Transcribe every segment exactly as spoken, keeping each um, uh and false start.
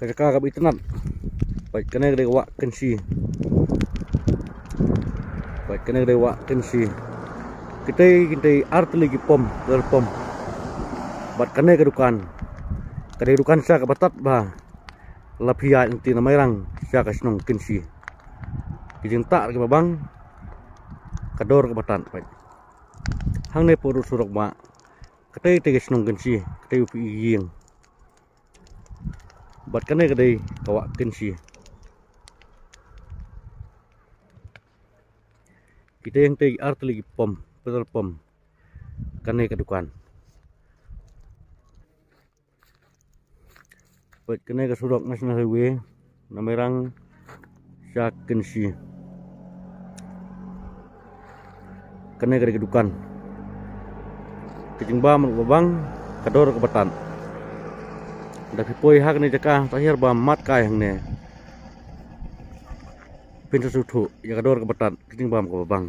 Ka jaka kaba itynnad. Peit kane ka dei ka wah Kynshi. Peit kane ka dei ka wah Kynshi. Kitei, kitei ar tylli ki pom, ar pom. Bad kane ka dukan. Ka dei dukan sha kaba tad bha. La phi ïaid lynti na Mairang sha ka shnong Kynshi. Ki jingtah kiba bang. Ka dor kaba tad, peit. Hangne pud u surok ba. Katei, katei ka shnong Kynshi, katei u phi ïing. Bad kane ka dei ka wah Kynshi. Kitei hangtei ar tylli ki pom, petrol pump. Kane ka dukan. Peit kane ka surok National Highway na Mairang sha Kynshi. Kane ka dei ka dukan. Ka jingbam kaba bang, ka dor kaba tad. Da phi poi ha kane ka jaka, ta hiar ba mad kai hangne. Phin sa sngewthuh ïa ka dor kaba tad, ka jingbam kaba bang.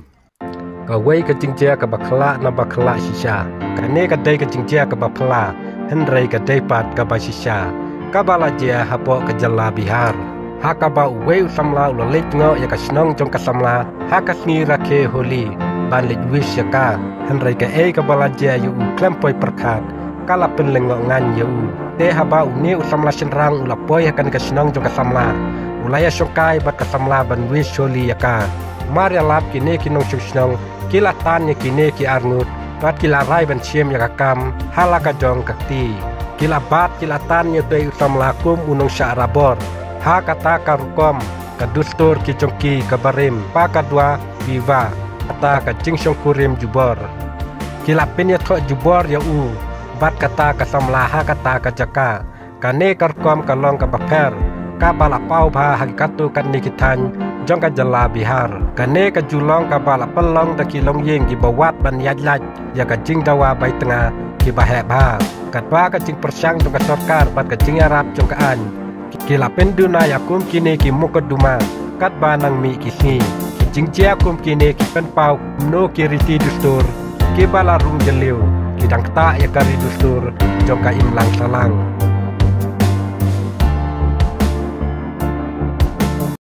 Kawei ka jingjia kaba khlaiñ na ba khlaiñ shisha. Kane ka dei ka jingjia kaba phylla, hynrei ka dei pat kaba shisha. Kaba la jia hapoh ka jylla Bihar. Ha kaba uwei u samla u la leit noh ïa ka shnong jong ka samla ha ka sngi rakhe Holi ban leit wish ïa ka. Hynrei kaei kaba la jia ïa u khlem poi pyrkhat, ka la pynlyngngoh ngan ïa u. Te haba une u samla shynrang u la poi ha kane ka shnong jong ka samla, u la ïa shongkai bad ka samla ban wish Holi ïa ka. Mar ïalap kine ki nongshong shnong ki la tan ïa kine ki arngut bad ki la rai ban shim ïa ka kam ha la ka jong ka kti. Ki la bat ki la tan ïa utei u samla kum u nongshah rabor. Ha kata ka rukom ka dustur ki jong ki ka barim, ba ka dua biwa, kata ka jingshongkurim jubor. Ki la pynïathoh jubor ïa u bad kata ka samla ha kata ka jaka. Kane ka rukom ka long kaba pher, kaba la paw bha ha ki katto katne ki thaiñ jong ka jylla Bihar. Kane ka ju long kaba la pynlong da ki longïing kiba wad ban ïaid lait ïa ka jingdawa bai tnga kiba heh bha. Katba ka jingpyrshang jong ka sorkar bad ka jingïarap jong ka aiñ, ki la pynduna ïa kum kine ki mukotduma katba nang mih ki sngi. Ki jingjia kum kine ki pynpaw kumno ki riti dustur kiba la rung jylliew, ki dang ktah ïa ka ri dustur jong ka imlang sahlang.